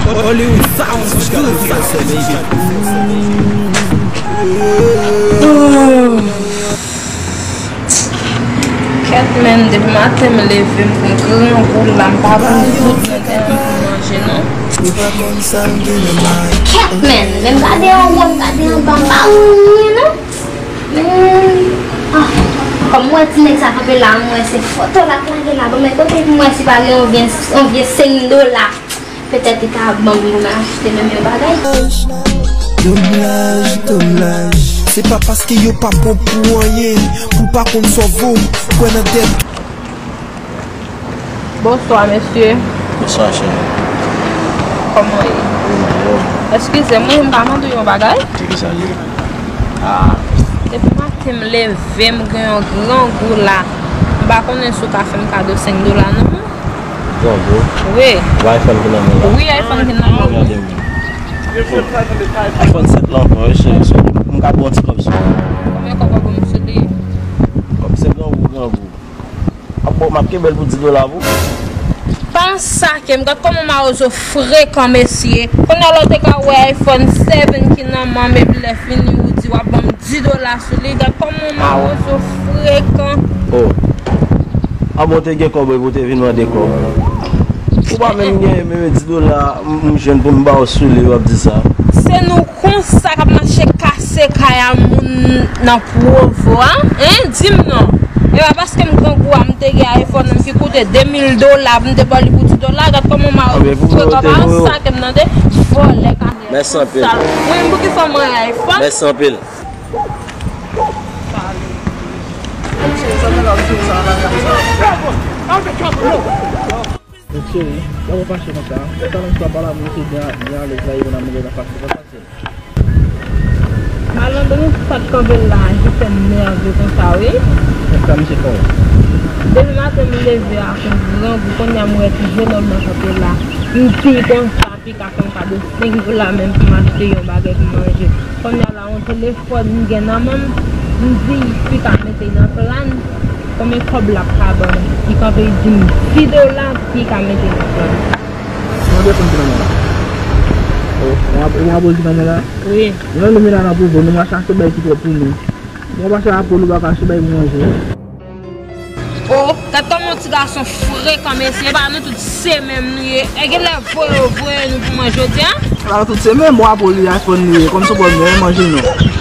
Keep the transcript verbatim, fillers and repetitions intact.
Hollywood Sounds Studio, baby. Kèt menn, depi maten m leve, m pran grangou la, m pa konn bout nan tèt mwen pou manje non. Kèt menn, menm gade anwo, m gade anba, m pa wè anyen non. Menn, ah, kòm m wè ti nèg sa kanpe la, m wè se foto l ap lage la, ban m kote pou m wè si pa gen yon vye, yon vye senk dola. Petèt li ka ban m pou m achte menm yon bagay. Domaj, domaj. Se pa paske yo pa bon pou anyen, pou pa konn sa w vo, kwè nan tèt. Bonswa, mesye. Bonswa, cheri. Kòman w ye? Mwen byen, e ou? Eskize m, wi, m pa mande w yon bagay. Se ki sa l ye? Ah. Depi maten m leve, m gen yon grangou la. M pa konnen si w ka fè m kado senk dola non. Grangou? Wi. Ou iPhone ki nan men w la? Wi, iPhone ki nan men m. Gade mwen. iPhone sèt la ankò, wi, cheri. So, m ka ba w yon ti kòb sou li. Konbyen kòb w ap ban m sou li? Kòb sèt grangou, grangou. Ap bon, m ap kenbe l pou dis dola pou. Pa sake m, gad kòman mawozo frekan, mesye. Kounye a la w te ka wè iPhone sèt ki nan men m, epi lè fini ou di w ap ban m dis dola sou li. Gad kòman mawozo frekan. Oh. An bon, te gen kòb wi pou te vin mande kòb. Ou pa menm gen menm dis dola m, m jwenn pou m ba w sou li, w ap di sa. Se nou konsa k ap mache kase kay a moun nan Pwovo a? Hein? Di m non. E pa paske m grangou a m te gen iPhone m ki koute de mil dola pou m te ba w li pou dis dola. Gad kòman mawozo frekan, pa sake m tande. Vòlè ka. Mèsi anpil. Mwen menm pou ki fè mwen iPhone? Mèsi anpil. Cheri, pa pou fache konsa. Sa nan sa pa la, mwen se byen, byen alèz la, e mwen nan mwen nan fache, pa fache. Malandren sa k kanpe la, ki fè m nève konsa, wi. Konsa, misye fò. Depi maten, m leve ak yon grangou, kounye a m wè ti jenòm nan kanpe la. M di konsa, pi ka fè m kado senk dola menm pou m achte yon bagay pou manje. Kounye a la, yon telefòn m gen nan men m, m di, pi ka mete nan plan, konbyen kòb l ap ka ban m? Li kanpe, li di m dis dola, pi ka mete nan plan. Mwen defann finalman la. Oh, mwen ap, mwen ap ol finalman la. Wi. Mwen menm la nan Pwovo, nou mache achte bay ki twòp pou nou. Mwen pase a Pòl ou pa ka achte bay pou manje. Oh, gad kòman yon ti gason frekan, mesye, e pa nou tout se menm nou ye. E genlè voye yo voye nou pou manje jodi a? E pa nou tout se menm, bon, a Pòl li iPhone li ye, kòm se Pòl nou manje non.